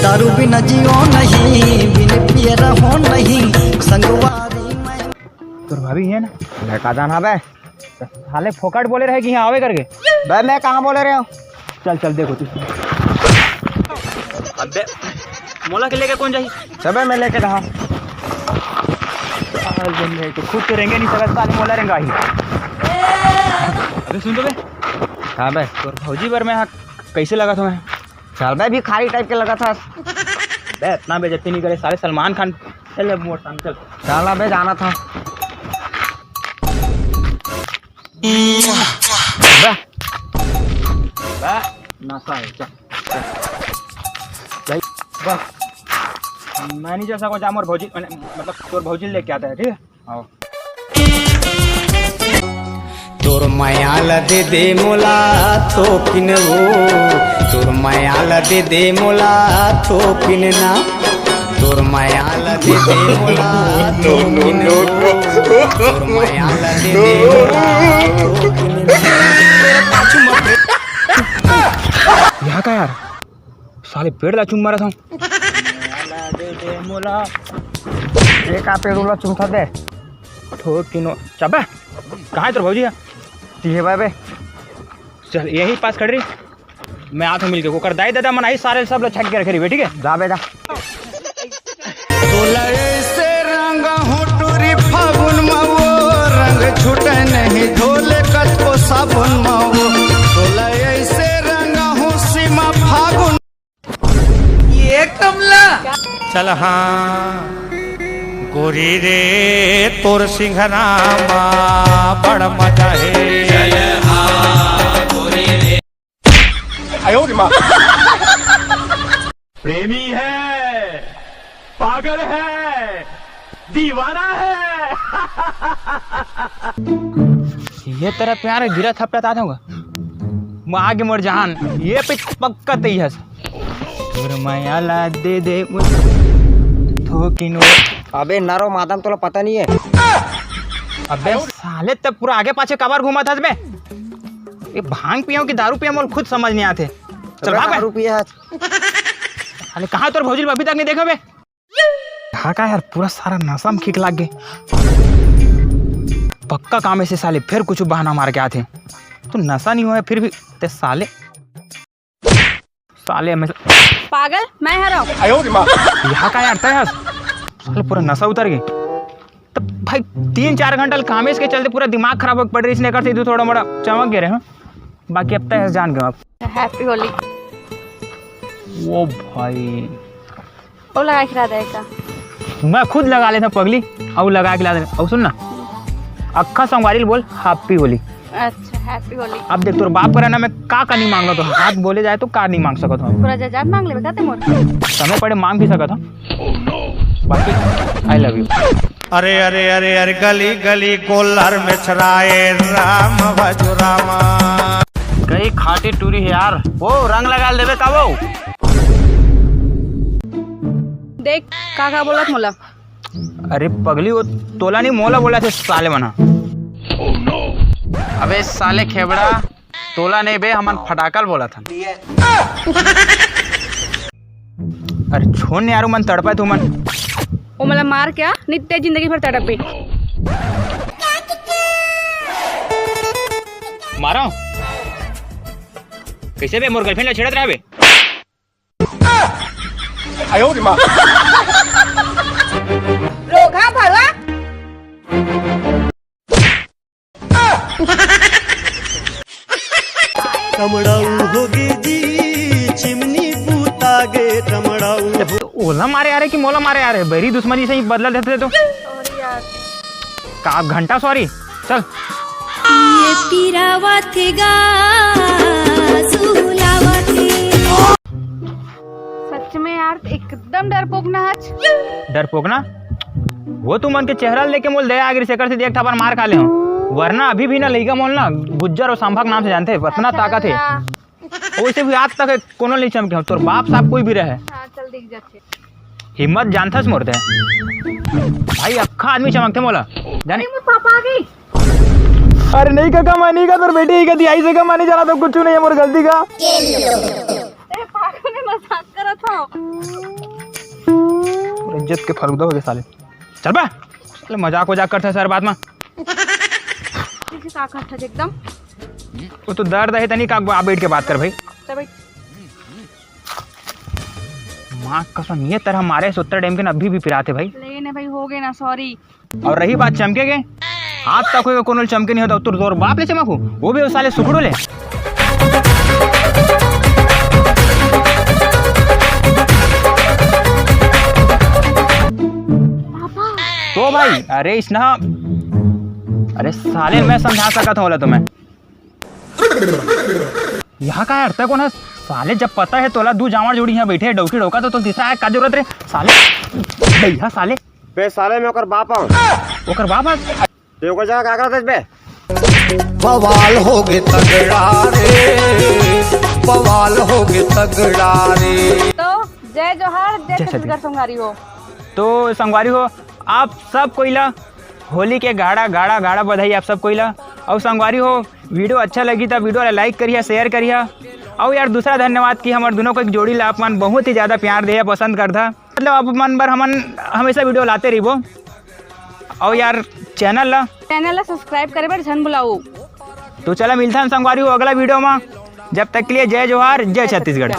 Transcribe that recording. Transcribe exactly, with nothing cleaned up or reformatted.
दारू बिना जियो नहीं, बिन पिए रहो नहीं, संगवारी मैं। तोर भाभी है ना? मैं का जाना बे? साले फोकट बोले रहे कि यहाँ आवे करके। बे, मैं कहाँ बोले रहे हूँ? चल, चल, देखो तू। अबे, मोला के लेके कौन जाही? सबे मैं लेके रहा। साले, मैं तो खुद तो रेंगे नहीं सकत, साले मोला रेंगा ही। अबे, सुन तो बे। हाँ बे। तोर भौजी बर मैं हाँ कैसे लगा था मैं? चल बे, भिखारी टाइप के लगा था। बे, इतना बेइज्जती नहीं करे, साले सलमान खान। चल, अब मोर सामने चल। चल बे, जाना था। बे। बे, नशा है, चल। भाई, बस। मैं नहीं जा सको, जा मोर भौजी, मतलब, तोर भौजी लेके आता है, ठीक है? आओ। तोर मया ल दे दे मोला थोकिन वो, तोर मया ल दे दे मोला थोकिन ना, तोर मया ल दे दे मोला थोकिन वो, तोर मया ल दे दे मोला थोकिन ना। यहाँ का यार? साले पेड़ ला चूम मारा था। दे दे मोला। ये का पेड़ उला चूम था बे? ठोकिनो। चाबे, कहाँ है तोर भौजी? ती है बे। चल, यही पास खड़ रही। मैं आत हूँ मिलके। ओकर दाई ददा मन आई, सारे सब लोग छक के रखे रहिबे, ठीक है? जा बे, जा। तोला ऐसे रंग हो टूरी फागुन मा वो रंग छूटे नहीं धोले कतको साबुन मा वो। तोला ऐसे रंग हो सीमा फागुन। ये कमला। चल हाँ गोरी रे तोर सिंघरामा बड़ मजा है। आयो रे माँ। प्रेमी है, पागल है, दीवाना है। ये तेरा प्यार गिरा थपटा तात होगा। मैं आगे मर जान, ये पे पक्का तई हस। तोर माया ला दे दे वो थोकिन वो। अबे नरो मादम, तोला पता नहीं है। अबे साले, तब पूरा आगे पाछे काबर घूमत हस बे? ये भांग पियो कि दारू पियो, मोल खुद समझ नहीं आते। चल भाग बे। दारू पिए हस। साले, कहाँ तोर भौजी ल अभी तक नहीं देखे बे? हाँ का यार, पूरा सारा नशा में किक लाग गे। पक्का काम ऐसे साले फिर कुछ बहाना मार के आते। तू नशा नहीं हुआ है फिर भी ते साले, साले हमेशा पागल मैं हरव। यहाँ का यार तय हस? साले पूरा नशा उतर गई। तो भाई तीन चार घंटा कामेश के चलते पूरा दिमाग खराब होके पड़ रही, इसने कर से थोड़ा मोड़ा चमक गए रहे। बाकी अब तय हस जान गए आप। Happy होली। वो भाई। वो लगा के ला दे का? मैं खुद लगा लेता पगली, अउ लगा के ला दे। अउ सुन ना, अक्खा संगवारी ल बोल, Happy होली। अच्छा, Happy होली। अब देख, तोर बाप करा ना, मैं का का नहीं मांग लो, तो हाथ बोले जाए तो का नहीं मांग सकत हूँ। पूरा जायदाद मांग लेबे का ते मोर? समय पड़े मांग भी सकत हूँ। बाकी I love you। अरे अरे अरे अरे, गली गली गोलर में छराए राम भजो रामा। कई खाटी टूरी है यार, वो रंग लगा देवे का वो? देख का का बोलत मोला। अरे पगली, वो तोला नहीं मोला बोला थे साले मना। अबे साले खेबड़ा, तोला नहीं बे, हमन फटाकल बोला था। अरे छोड़ ने यार, मन तड़पा तू मन। ओ मला मार क्या? नित्य जिंदगी भर तड़पे। मारो। कैसे बे मोर girlfriend ला छेड़त रहा बे? रोगहा भरवा। कमड़ाऊ होगे जी, चिमनी बूता गे कमड़ाऊ हो। ओला मारे आ रहे कि मोला मारे आ रहे? बैरी दुश्मनी से ही बदला देते तो। Sorry यार। का घंटा sorry? चल। ये पीरावत गा सुलावत। सच में यार, एकदम डरपोकना हच। डरपोकना? वो तुमन के चेहरा लेके मोल दया आगे से कर से एक थापन मार खा ले हूँ, वरना अभी भी ना लइका मोल ना गुज्जर और संभक नाम से जानते हैं, इतना अच्छा, ताकत है। अच्छा। वैसे भी आज तक कोनो नहीं चमके हूँ, तोर बाप साहब कोई भी रहे। हाँ, चल दिख जाते। हिम्मत जानथस मोर ते। भाई, अक्खा आदमी चमकथे मोला। जाने अरे, मोर पापा आ गई। अरे नहीं काका, मैं नहीं का, तोर बेटी ही का दिहाई से का, मैं नहीं जाना तो कुछ नहीं है मोर गलती का। अरे पागल, मैं मजाक करत हूँ। इज्जत के फरुदा हो गए साले। चल बा, साले मजाक वजाक करथे सर बात में। तुझे का करता एकदम। वो तो दर्द है तनी का, आप बैठ के बात कर भाई। चल भाई। माँ कसम, ये तरह मारे सत्तर टाइम के ना अभी भी पिराते भाई। ले ने भाई, हो गए ना, सॉरी। और रही बात चमके के, आज तक कोई कोनो चमके नहीं होता, तो तोर बाप ले चमकू, वो भी वो साले सुखड़ू ले। तो भाई, अरे इसना, अरे साले मैं समझा सकत हूँ बोला तुम्हें। यहाँ का है, अड़ता कौन है? साले जब पता है तोला दू जांवर जोड़ी यहाँ बैठे हैं, डौकी डौका, तो तोला तीसरा है का जरूरत रे? साले, भैया साले। बे साले, मैं ओकर बाप हूँ। ओकर बाप है? ते ओकर जगह का करत हस बे? बवाल होगे तगड़ा रे, बवाल होगे तगड़ा रे। तो जय जोहार, जय जय छत्तीसगढ़ छत्तीसगढ़। संगवारी हो। तो संगवारी हो, आप सब कोई ला होली के गाड़ा गाड़ा गाड़ा बधाई आप सब कोई ला। और संगवारी हो, वीडियो अच्छा लगी त वीडियो ला लाइक करिहा, शेयर करिहा। और यार दूसरा धन्यवाद कि हमर दोनों को एक जोड़ी ला आप मन बहुत ही ज्यादा प्यार देहा, पसंद करथा। मतलब आप मन बर हमन हमेशा वीडियो लाते रहिबो। और यार चैनल ला चैनल ला सब्सक्राइब करे बर झन भुलाऊ। तो चला मिलथन संगवारी हो अगला वीडियो में। जब तक के लिए जय जोहार, जय छत्तीसगढ़।